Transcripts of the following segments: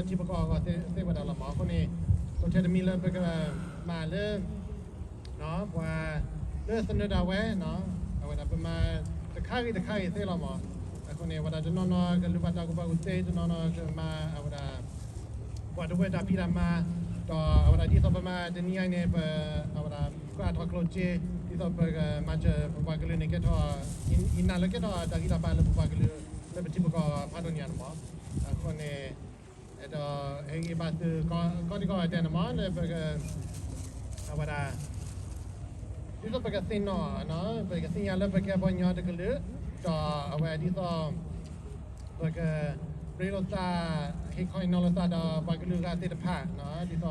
ထံဖိကီၢ်ဖိအဂီၢ်သ့ၣ်ဝဲဒၣ်လီၤမး. အဃိန့ၣ် အိၣ်ထဲတမံၤလၢပကမၤလၢ ပှၤလၢသနၢၤဒၣ်ဝဲ အဝဲဒၣ်ပမၤတခါဂ့ၤတခါဂ့ၤသ့လီၤမး. အဃိန့ၣ် အဝဲဒၣ်တနီၤနီၤကလုၢ်ဘၣ်တၢ်ကူၣ်ဘၣ်ကူၣ်သ့, တနီၤနီၤကမၤအဝဲဒၣ် ပှၤတဝၢတၢ်ဖံးတၢ်မၤ, ဒီးအဝဲဒၣ်ဒ်သိးပမၤတနံၤအံၤန့ၣ် ပ အဝဲဒၣ် ပှၤထီၣ်ကျိၣ်စ့ ဒ်သိးပကမၤစၢၤပပှၤကလုာ်န့ၣ် ကဲထီၣ် ယနာ်လၢကဲထီၣ်တၢ်ဂံၢ်တၢ်ဘါလၢပပှၤကလုာ် လၢပထံပကီၢ်ဖးဒိၣ်ညါန့ၣ်မး. အဃိန့ၣ် အဲၣ်ဒိးဟ့ၣ်ဂံၢ်ဘါသုကိးဒံကိးဂၤဒဲးန့ၣ်မး လၢပက အဝဲဒၣ် ဒ်သိးပကသ့ၣ်နီၣ် ပကသ့ၣ်ညါလၢပကဲပှၤကညီတကလုာ်, ဒီးအဝဲဒ်သိး ပကရ့လိာ်သး ဟ့ၣ်ခီဟ့ၣ်နီၤလိာ်သးဒီးပှၤကလုာ်ဂၤသ့ၣ်တဖၣ်, ဒ်သိး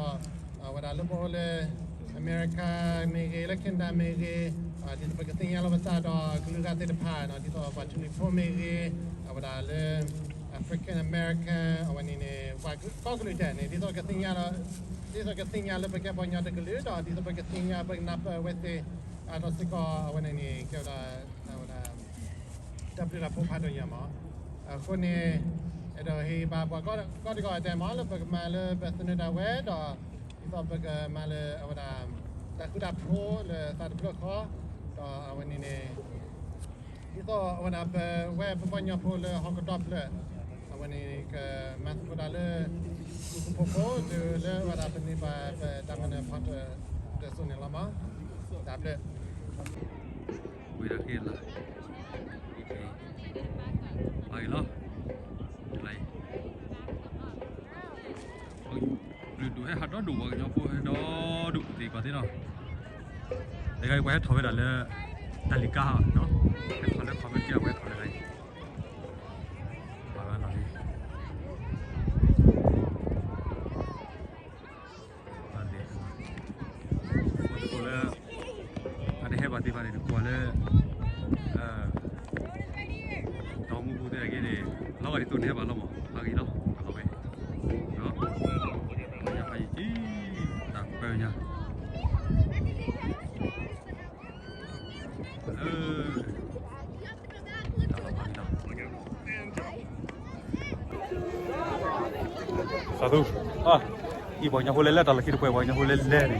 အဝဲဒၣ်လၢပအိၣ်လၢ အမဲရကၤမ့ၢ်ဂ့ၤ, လၢ Canada မ့ၢ်ဂ့ၤ, ဒ်သိးပကသ့ၣ်ညါလိာ်ပသးဒီးကလုာ်ဂၤသ့ၣ်တဖၣ်, ဒ်သိးပှၤထူလံၤဖိမ့ၢ်ဂ့ၤ, အဝဲဒၣ်လၢ African American အဝဲန့ၣ်န့ၣ် ပှၤကိးကလုာ်ဒဲးန့ၣ် ဒ်သိးကသ့ၣ်ညါလၢ ဒ်သိးကသ့ၣ်ညါလၢပကဲပှၤကညီတကလုာ်, ဒီးဒ်သိးပကသ့ၣ်ညါပကနၢ်ပၢၢ်အဝဲသ့ၣ် အါထီၣ်စ့ၢ်ကီး အဝဲန့ၣ်န့ၣ် ကဲဝဲဒၣ် အဝဲဒၣ် တၢ်ဘျုးတၢ်ဖှိၣ်ဖးဒိၣ်ညါမး. အဃိန့ၣ် အဲၣ်ဒိးဟ့ၣ်ဂံၢ်ဘါပှၤကိးဒံကိးဂၤဒဲးမး လၢပကမၤလၢပသနၢၤဒၣ်ဝဲဒီး ဒ်သိးပကမၤလၢအဝဲဒၣ် တၢ်ဃူတၢ်ဖိးလၢသးတဖျၢၣ်ဃီ, ဒီးအဝဲန့ၣ်န့ၣ် ဒ်သိးအဝဲဒၣ်ပဝဲပပှၤကညီဖိလၢဟီၣ်ကတီၢ်ဖျၢၣ် အဝဲန့ၣ် ကမၤသကိးတၢ်လၢ ဃူဃူဖိးဖိး တုၤလၢအဝဲဒၣ်ပန့ၢ်ဘၣ်ပတၢ်မၤနၢၤဖီတၢၣ်စိန့ၣ်လီၤမး. တၢ်ဘျုး ဝံၤဒီးက့ၤလီၤ အဂ့ၤလီၤ လၢ ဘျုးဒိၣ်ဟဲဟးဒီဒိၣ် ပှၤကညီဖိဟဲဒီဒိၣ်သ့ၣ်ကွၢ်သ့ၣ်နီၤ, တဂၤအံၤပှၤဟဲထီၣ်ဝဲဒၣ်လၢ တၢ်လံၤကါဟီနီၤ, ဟဲထီၣ်လၢ committee အဝဲထီၣ်လၢတဂၤအံၤ ပာ်ဝဲလီၤလံ ပှၤသကိးလၢ အတဟဲဘၣ်သ့ၣ်တဖၣ်န့ၣ် တကွၢ်လၢ တၢ်အိၣ်မူပူၤသ့ၣ်တဂ့ၤန့ၣ် လီၤဂာ်ဒ်သိးန့ၣ်ဟဲဘၣ်လီၤမး ဟးဂ့ၤလီၤ အလီၤဝဲ ယဖးယံာ်ကံ တၢ်ပၢညါ လၢ တၢ်လီၤဖးလီၤ စးသူ အံၤပှၤကညီဖိလဲၤလဲၤတၢ်လီၢ်ခံတပှဲၤ ပှၤကညီဖိလဲၤလဲၤန့ၣ် ပှၤ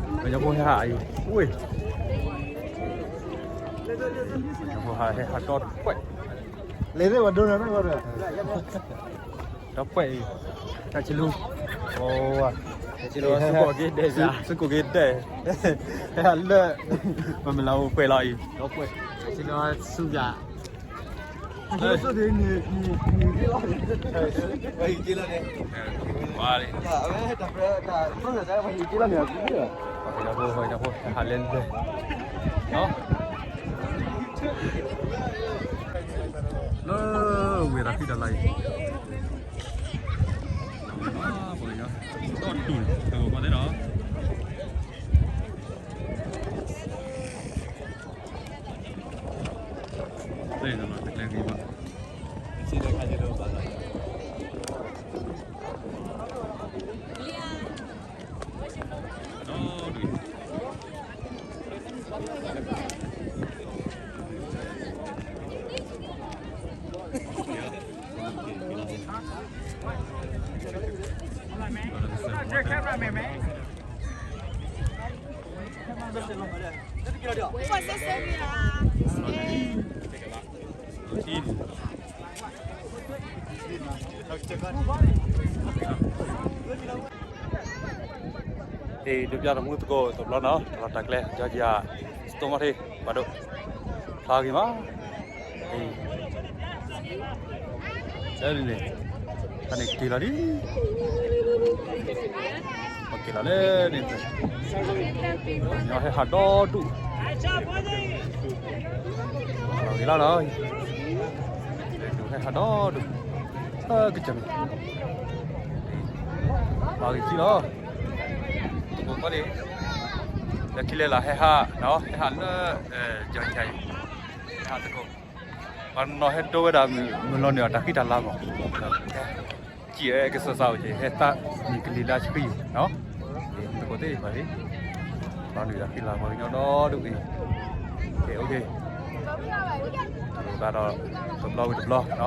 ကညီဖိဟဲဟးအံၤ ဝ့ၢ် ပှၤကညီဖိဟးဟဲဟးဒီတပှဲၤ လဲၤသ့ၣ်ပှၤဒိနၤ ဒီပှဲၤအံၤ တၢ်ဆံလူ အိဝါ တၢ်ဆံလူ စကိးက့ၤဒဲး စကိးက့ၤဒဲး ဟဲဟးလၢ ပမ့ၢ်လၢအိၣ်ပှဲၤလီၤအံၤ ဒီပှဲၤ တၢ်ဆံလူဆူယၤ ဝါလံ ပှၤကညီဖိ ပှၤကညီဖိ ဟးလဲၤလဲၤ လၢဝ့ၢ်တၢ်ဖံးတၢ်လၤအံၤ ပှၤကညီ ဒီဒူၣ်န့ၣ် တဂၤပှၤသ့ၣ်ဒီး သ့ၣ်နီၣ်တကျဲဂ့ၤဘၣ် ဒီဒူၣ် အ့ၣ် ဒုးပျၢ်တမူသကိးတဘျီနီၤ တလီၤတၢ်ကျဲ ကၠီကယၤ စတိမီၣ်ထံ ပှၤဒိၣ် ဖျါဂ့ၤမး အ့ၣ် လၢန့ၣ် တၢ်န့ၣ်က့ၤလီၤဒံး ပက့ၤလီၤလၢန့ၣ် ညီဟဲဟးဒီဒူၣ် လီၤဂ့ၤလီၤနီၤ ဟဲဟးဒီဒူၣ် ကစၢ်န့ၣ် လီၤဂ့ၤကံလီၤ သကိးကီၢ်န့ၣ် လၢခံလဲၤလၢဟဲဟးနီၤ ဟဲဟးလၢ ကၠီကယၤအံၤ ဟဲဟးသကိး ပှၤနီၢ်ဟဲဒိဝဲဒၣ်မုၢ်လီၤနုာ်အတၢ်ဃံတၢ်လၤမး ကံအဲကစၢ်စၢ်အိၣ်က့ၤ ဟဲသးမံၤကလံၤလၢဆှံ သကိးသ့ၣ်တဖၣ်န့ၣ် လီၤနုာ်တၢ်ဃံလၤပှၤကညီဒီဒူၣ်အံၤ ကဲ အိၣ်က့ၤ ဘၣ်ဒီး တဘျီဝံၤတဘျီနီၤ